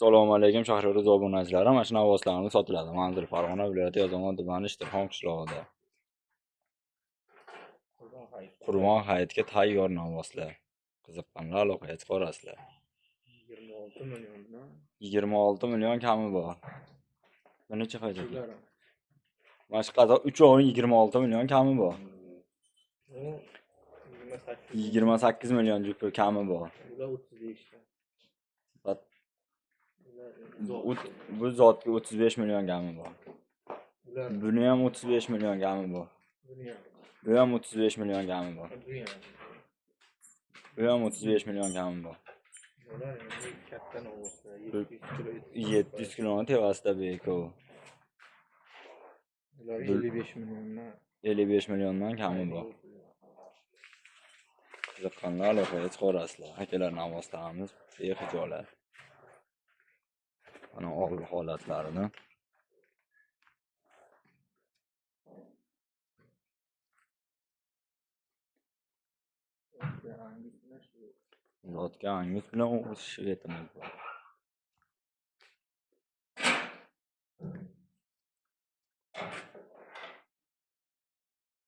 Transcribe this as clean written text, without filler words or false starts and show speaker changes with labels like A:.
A: Assalomu alaykum Shahriyar obunachilari. Mana shu navoslarimiz sotiladi. Manzil Farg'ona viloyati Yozyovon tumani Ishtirxon qishlog'ida. Qurbon hayitga tayyor navoslar. Qiziqqanlar aloqaga chiqarasizlar.
B: 26 milliondan
A: 26 million kami bor. Bu necha foyda? Mana shu qator 3 26 million kami bor.
B: 28
A: 28 million jupi kami bor.
B: Ular 35 ta.
A: Bu zotga 35 million kami bor. Buni ham 35 million kami bor. Bu ham 35 million kami bor. Bu ham 35 million kami bor.
B: Ular endi katta novvoslar, 700 kilo.
A: 700 kiloni tevasida beko.
B: Ular 55 milliondan
A: 55 milliondan kami bor. Qiziqqanlar aloqaga chiqarasizlar. Akalar, navoslarimiz bexijolat. Mana og'ir holatlarini. Zotga angus bilan o'sish retimiz bor.